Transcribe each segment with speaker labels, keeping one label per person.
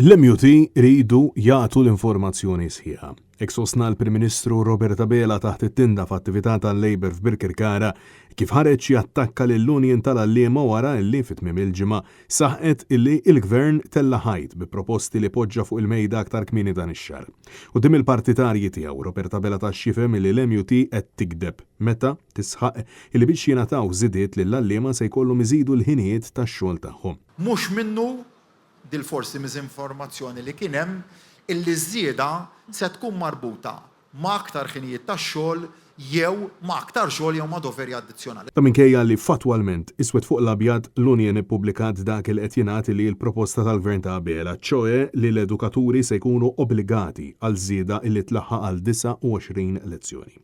Speaker 1: L-MUT iridu jagħtu l-informazzjoni sħiħa. Hekk sostna l-Prim Ministru Robert Abela taħt it-tinda f'attività tal-Labour f'Birkirkara kif ħareġ jattakka lill-Union tal-Għalliema wara illi fi tmiem il-ġimgħa saħqet illi l-Gvern tella' ħajt bi proposti li poġġa fuq il-mejda aktar kmieni dan ix-xahar. Quddiem il-partitarji tiegħu, Robert Abela ta x'jifhem illi l-MUT qed tigdeb meta tisħaq illi biex jingħataw żidiet lill-għalliema se jkollhom iżidu l-ħinijiet tax-xogħol tagħhom.
Speaker 2: Mhux minnu dil-forsi miżinformazzjoni li kien hemm illi ż-żieda se tkun marbuta ma' aktar ħinijiet tax-xogħol jew ma' aktar xogħol jew ma' doveri addizzjonali.
Speaker 1: Dan minkejja li fattwalment, iswed fuq l-abjad, l-Union ippubblikat dak li qed jingħad li hi l-proposta tal-Gvern ta' Abela, ċoe li l-edukaturi se jkunu obbligati għal żieda illi tlaħħaq għal 29 lezzjoni.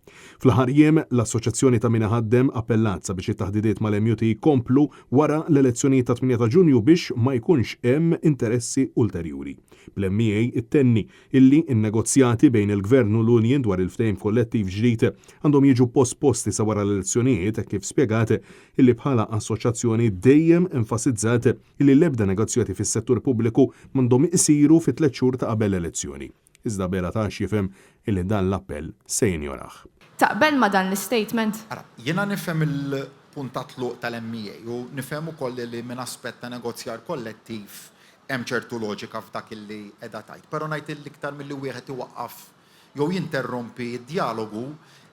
Speaker 1: Fl-aħħar jiem, l-Assoċjazzjoni ta' Min Iħaddem appellat sabiex it-taħdidiet mal-MUT jkomplu wara l-elezzjonijiet tat-8 ta' Ġunju biex ma jkunx hemm interessi ulterjuri. Bl-MEA ittenni illi n-negozjati bejn il-Gvern u l-Union dwar il-ftehim kollettiv ġdid għandhom jiġu posposti sa wara l-elezzjonijiet hekk kif spjegat illi bħala assoċjazzjoni dejjem enfasizzat illi l-ebda negozjati fis-settur pubbliku m'għandhom isiru fit-tlett xhur ta' qabel l-elezzjoni. Iżda Abela ta x'jifhem illi dan l-appell se jinjorah.
Speaker 3: Taqbel ma' dan l-istatement?
Speaker 2: Ara, jiena nifhem il-punt ta' tluq tal-MEA u nifhem ukoll li minn aspett ta' negozjar kollettiv hemm ċertu loġika f'dak illi qiegħda tgħid. Però ngħid illi iktar milli wieħed iwaqqaf jew jinterrompi d-djalogu,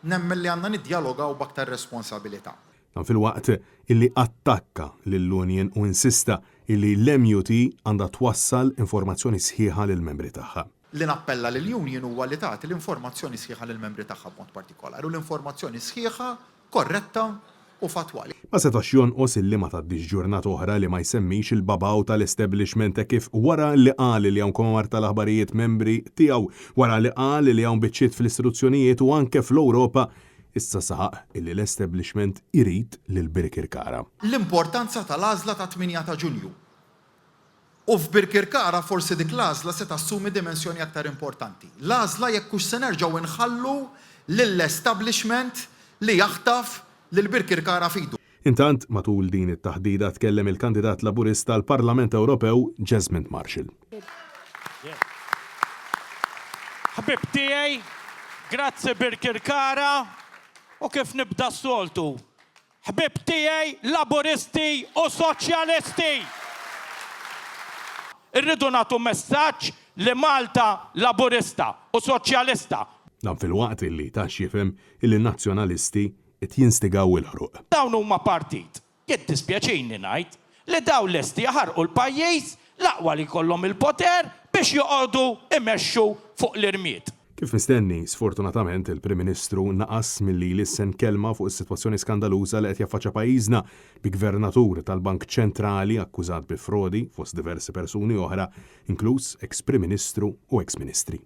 Speaker 2: nemmen li għandna niddjalogaw b'aktar responsabilità.
Speaker 1: Dan filwaqt illi attakka lill-Union u insista illi l-MUT għandha twassal informazzjoni sħiħa lill-membri tagħha.
Speaker 2: Li nappella lill-Union huwa li tagħti l-informazzjoni sħiħa lill-membri tagħha b'mod partikolari u l-informazzjoni sħiħa, korretta u fattwali.
Speaker 1: Ma setax jonqos illi ma tgħaddix ġurnata oħra li ma jsemmix il-babaw tal-establishment hekk kif wara li qal li hawn kmamar tal-aħbarijiet membri tiegħu, wara li qal li hawn biċċiet fl-istituzzjonijiet u anke fl-Ewropa, Issa saħaq illi l-establishment irid lil Birkirkara.
Speaker 2: L-importanza tal-għażla tat-tmienja ta' Ġunju. U f'Birkirkara forsi dik l-għażla se tassumi dimensjoni aktar importanti. L-għażla jekk hux se nerġgħu nħallu lill-establishment li jaħtaf lil Birkirkara f'idu.
Speaker 1: Intant, matul din it-taħdida tkellem il-kandidat Laburista għall-Parlament Ewropew, Jesmond Marshall.
Speaker 4: Ħbieb tiegħi, grazzi Birkirkara u kif nibda s-soltu, ħbieb tiegħi Laburisti u Soċjalisti! Irridu nagħtu messaġġ li Malta Laburista u Soċjalista.
Speaker 1: Dan filwaqt illi ta x'jifhem illi n-Nazzjonalisti qed jinstigaw il-ħruq.
Speaker 4: Dawn huma partit, jiddispjaċini ngħid, li dawn lesti jaħarqu l-pajjiż, l-aqwa li jkollhom il poter biex joqogħdu imexxu fuq l-irmied.
Speaker 1: Kif mistenni, sfortunatament il-Prim Ministru naqas milli jlissen kelma fuq is-sitwazzjoni skandaluża li qed jaffaċċa pajjiżna, bi Gvernatur tal-Bank Ċentrali akkużat bi frodi fost diversi persuni oħra, inkluż eks Prim Ministru u eks Ministri.